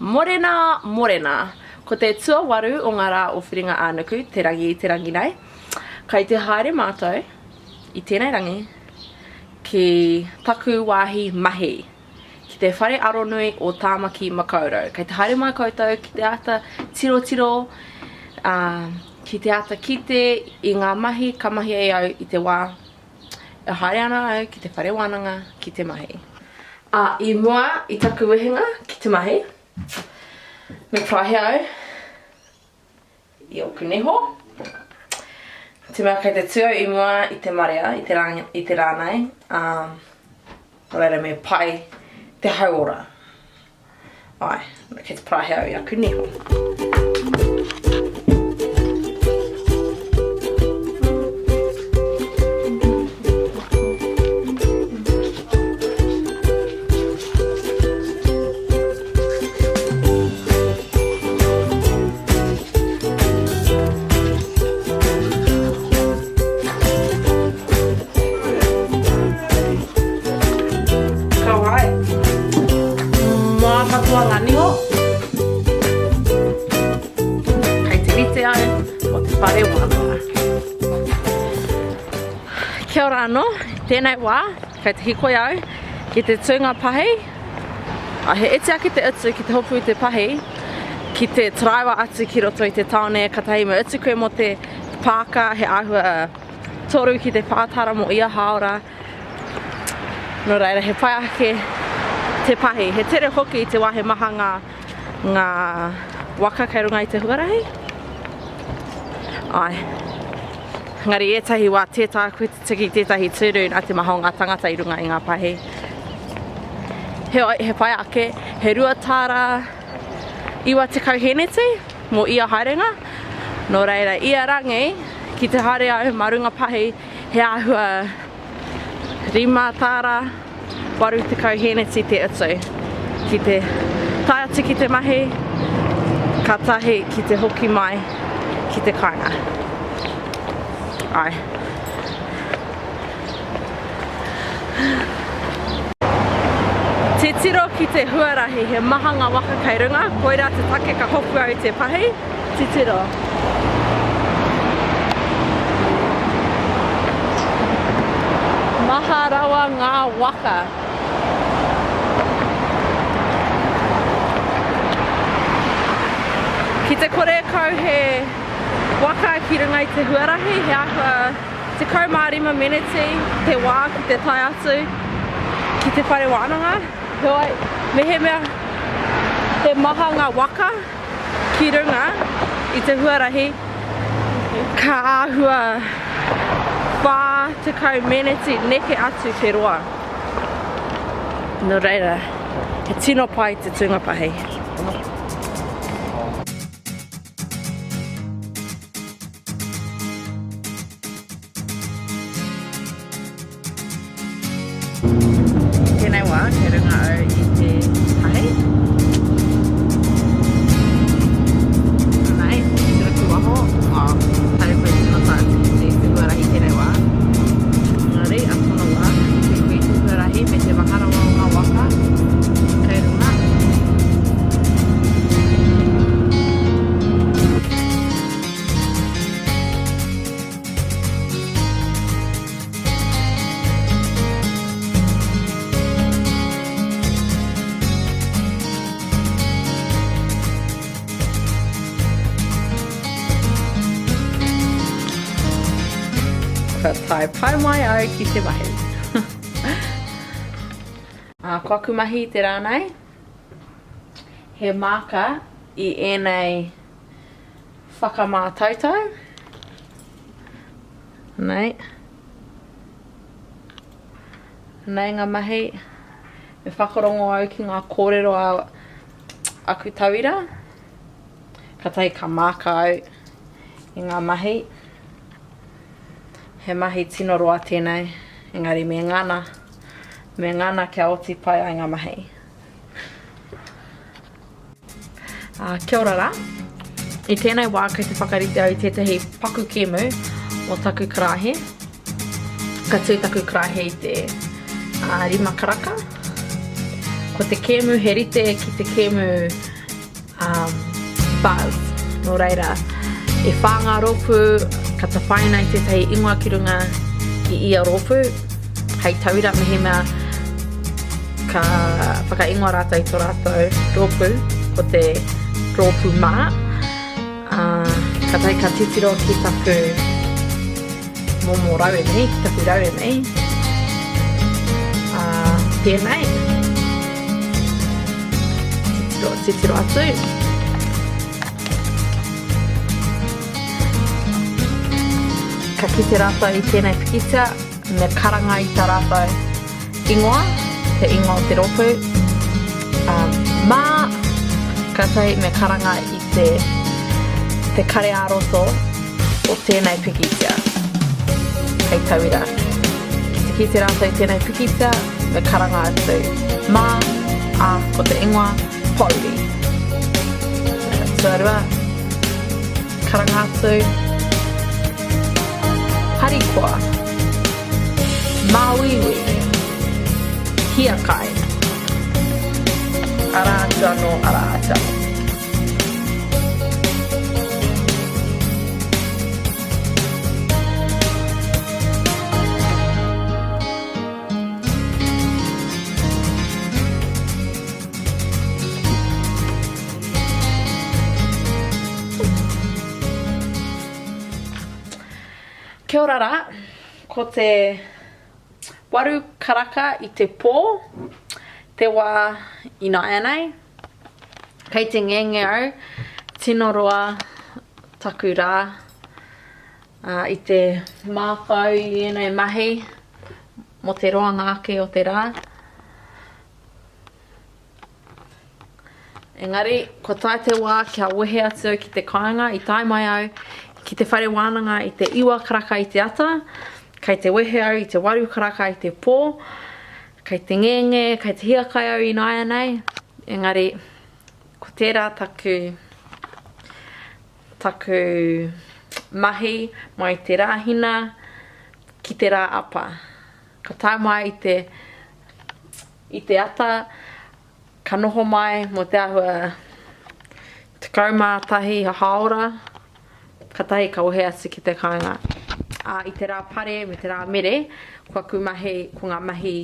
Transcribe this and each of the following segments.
Morena, morena! Ko te tuawaru o ngā rā o Whiringa-ā-nuku, te rangi i te rangi nei. Kai te haere mātou i tēnei rangi ki taku wāhi mahi, ki te Whare Aronui o Tāmaki Makaurau. Kei te haere mai koutou ki te āta tirotiro, ā, ki te āta kite i ngā mahi ka mahi ai au i te wā e haere ana au ki te whare wānanga ki te mahi. Ā, i mua i taku wehenga ki te mahi, me paraihe au i ōku niho. Te mea kei te tū au i mua i te marea, i te rā, i te rā nei, ā, nō reira me pai te hauora. Āe, kei te paraihe au i aku niho. Ka wai. Mā katoa ngā niho. Kei te rite au mō te whare wānanga. Kia ora anō, tēnei wā, kei te hikoi au ki te tūnga pahi. He iti ake te utu ki te hopu i te pahi, ki te taraiwa atu ki roto i te tāone, katahi me utu koe mō te pāka, he āhua 3 ki te 4 tāra mō ia hāora. Nō reira, he pai ake te pahi. He tere hoki i te wā he maha ngā, ngā waka kei runga i te huarahi. Āe. Engari ētahi wā tē taea koe te tiki tētahi tūru nā te maha o ngā tangata i runga i ngā pahi. Heoi, he pai ake, he 2 tāra 90 hēneti mō ia haerenga. Nō reira, ia rangi, ki te haere au mā runga pahi, he āhua 5 tāra 80 hēneti te utu. Ki te tae atu ki te mahi, kātahi ki te hoki mai ki te kāinga. Āe. Titiro ki te huarahi, he maha ngā waka kei runga, koirā te take ka hopu au i te pahi. Titiro. Maha rawa ngā waka. Ki te kore kau he waka ki runga i te huarahi, he āhua 15 meneti te wā ki te tae atu ki te whare wānanga. Heoi, mehemea he maha ngā waka ki runga i te huarahi, ka āhua 40 meneti neke atu te roa. Nō reira, he tino pai te tūnga pahi. I tēnei wā, kei runga au i te pahi. Anei, tiro ki waho, oh, kāre koe tino tae atu ki te huarahi tēnei wā. Engari, a tōna wā, ka kite koe i te huarahi me te maha rawa o ngā waka kei runga. Kua tae pai mai au ki te mahi. Ā, ko aku mahi i te rā nei, he māka i ēnei whakamātautau. Nei. Nei ngā mahi. Me whakarongo au ki ngā kōrero a aku tauira. Katahi ka māka au i ngā mahi. He mahi tino roa tēnei, engari me ngana. Me ngana kia oti pai ai ngā mahi. Ā, kia ora rā. I tēnei wā kei te whakarite au i tētahi paku kēmu mō taku karaehe. Ka tū taku karaehe i te ā, rima karaka. Ko te kēmu he rite ki te kēmu Um, buzz. Nō reira, e whā ngā rōpū, ka tapaina i tētahi ingoa ki runga i ia rōpū, hei tauira mehemea ka whakaingoa rātou i tō rātou rōpū, ko te rōpū mā, ā, kātahi ka titiro ki taku momo rauemi, ki taku rauemi, ā, tēnei. Titiro, titiro atu. Ka kite rātou i tēnei pikitia, me karanga i tā rātou ingoa, te ingoa o te rōpū, um, mā, kātahi me karanga i te, te kare ā-roto o tēnei pikitia. Hei tauira, ki te kite rātou i tēnei pikitia, me karanga atu, mā, ā, ko te ingoa, Pōuri. Tuarua, karanga atu, harikoa, māuiui, hiakai. Arā atu anō, arā atu anō. Kia ora rā, ko te waru karaka i te pō, te wā ināianei. Kei te ngenge au, tino roa taku rā i te mātau i ēnei mahi mō te roanga ake o te rā. Engari, kua tae te wā kia wehe atu au ki te kāinga, i tae mai au ki te whare wānanga i te iwa karaka i te ata, kei te wehe au i te waru karaka i te pō, kei te ngenge, kei te hiakai au ināianei, engari, ko tērā taku, taku mahi mai te Rāhina ki te Rāapa. Ka tae mai i te, i te ata, ka noho mai mō te āhua 11 hāora, katahi ka wehe atu ki te kāinga. Ā, i te rā pare me te rā mere, ko aku mahi, ko ngā mahi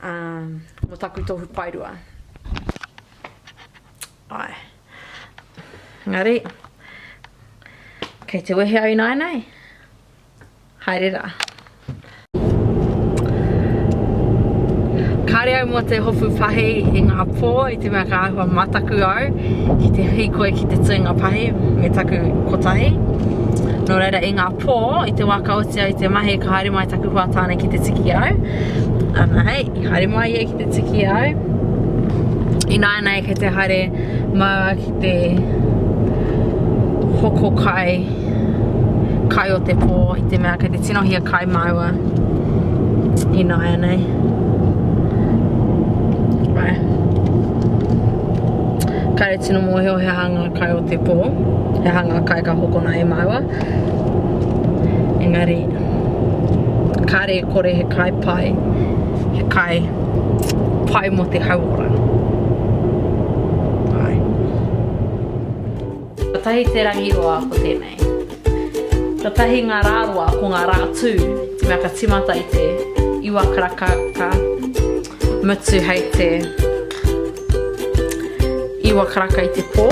um, mō taku tohu paerua. Āe. Engari, kei te wehe au ināianei. Haere rā. Kāre au mō te hopu pahi i ngā pō i te mea ka āhua mataku au ki te hīkoi ki te tuinga pahi me taku kotahi. Nō reira i ngā pō, i te wā ka oti au i te mahi ka haere mai taku hoa tāne ki te tiki au. Ana hei, i haere mai ia ki te tiki au. Ināianei kei te haere māua ki te hoko kai kai o te pō i te mea kei te tino hiakai māua ināianei. Right. Kāre tino mōhio he aha ngā kai o te pō, he aha ngā kai ka hokona e māua. Engari, kāre e kore he kai pai, he kai pai mō te hauora. Ai. Kotahi te rangi roa ko tēnei. Kotahi ngā rā roa ko ngā rā tū, te mea ka tīmata i te iwa karaka ka mutu hei te iwa karaka i te pō.